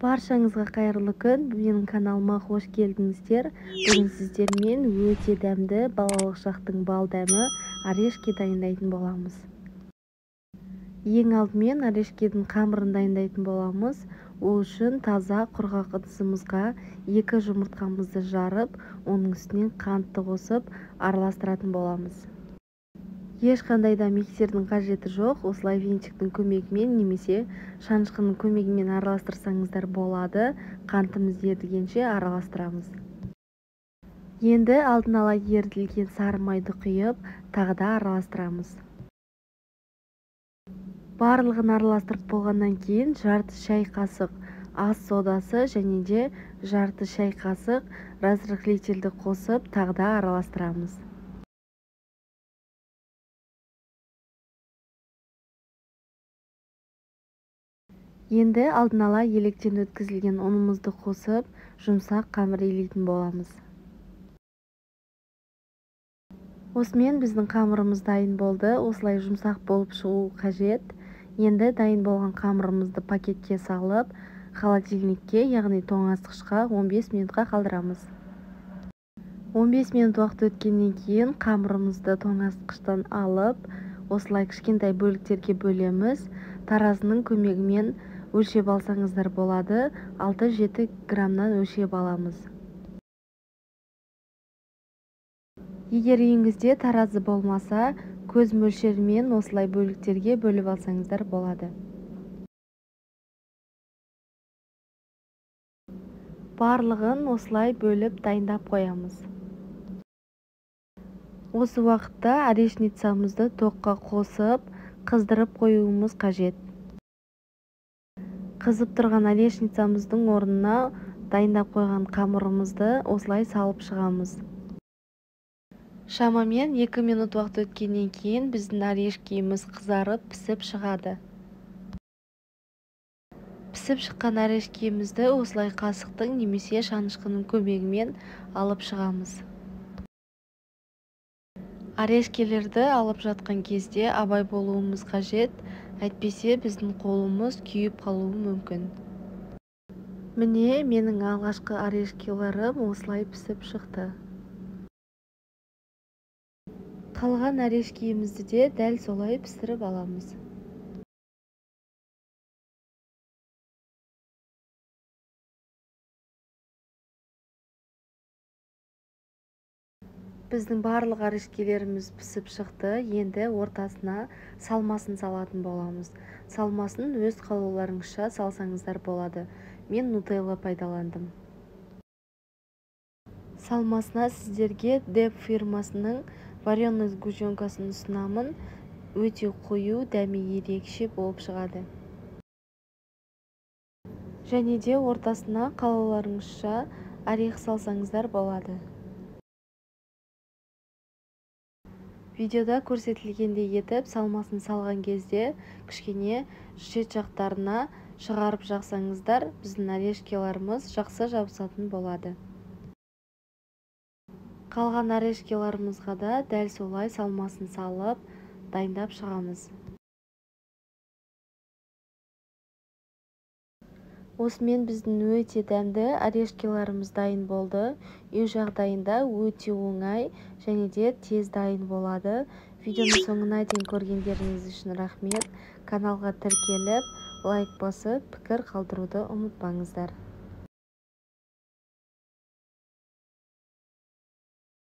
Баршаңызға қайырлы күн. Менің каналыма қош келдіңіздер. Бүгін сіздермен өте дәмді балалық шақтың бал дәмі орешки дайындайтын боламыз. Ең алдымен орешкидің қамырын дайындайтын боламыз. Ол үшін таза құрғақ ыдысымызға 2 жұмыртқамызды жарып, оның үстінен қантты қосып араластыратын боламыз. Ешқандай да миксердің қажеті жоқ. Осылай венчиктің көмегімен немесе шанышқының көмегімен араластырсаңыздар болады. Қантымыз ерігенше араластырамыз. Енді алдын ала ерітілген сары майды құйып, тағы да араластырамыз. Барлығын араластырып болғаннан кейін жарты шай қасық ас содасы және де жарты шай қасық разрыхлительді қосып, тағы да араластырамыз. Енді алдын ала електен өткізілген ұнымызды қосып, жұмсақ қамыр илейтін боламыз. Осымен біздің қамырымыз дайын болды. Осылай жұмсақ болып шығу қажет. Енді дайын болған қамырымызды пакетке салып, холодильникке, яғни тоңазытқышқа 15 минутқа қалдырамыз. 15 минут уақыт өткеннен кейін қамырымызды тоңазытқыштан алып, осылай кішкентай бөліктерге бөлеміз. Таразының көмегімен өлшеп алсаңыздар болады. 6-7 граммнан өлшеп аламыз. Егер үйіңізде таразы болмаса, көз мөлшерімен осылай бөліктерге бөліп алсаңыздар болады. Барлығын осылай бөліп дайындап қоямыз. Осы уақытта орешницамызды тоққа қосып, қыздырып қоюымыз қажет. Қызып тұрған орешницамыздың орнына дайындап қойған қамырымызды осылай салып шығамыз. Шамамен 2 минут уақыт өткеннен кейін біздің орешкиіміз қызарып, пісіп шығады. Пісіп шыққан орешкиімізді осылай қасықтың немесе шанышқының көмегімен алып шығамыз. Орешкелерді алып жатқан кезде абай болуымыз қажет, әйтпесе біздің қолымыз күйіп қалуы мүмкін. Міне, менің алғашқы орешкелерім осылай пісіп шықты. Қалған орешкиімізді де дәл солай пісіріп аламыз. Біздің барлық орешкелеріміз пісіп шықты. Енді ортасына салмасын салатын боламыз. Салмасын өз қалауларыңызша салсаңыздар болады. Мен нутелла пайдаландым. Салмасына сіздерге Деп фирмасының вареный сгущенкасын ұсынамын. Өте қою, дәмі ерекше болып шығады. Және де ортасына қалауларыңызша орех салсаңыздар болады. Видеода көрсетілгендей етіп салмасын салған кезде кішкене шет жақтарына шығарып жақсаңыздар, біздің орешкелеріміз жақсы жабысатын болады. Қалған орешкелерімізға да дәл солай салмасын салып, дайындап шығамыз. Осымен біздің өте дәмді орешкелеріміз дайын болды. Үй жағдайында өте оңай және де тез дайын болады. Видеоның соңына дейін көргендеріңіз үшін рахмет. Каналға тіркеліп, лайк басып, пікір қалдыруды ұмытпаңыздар.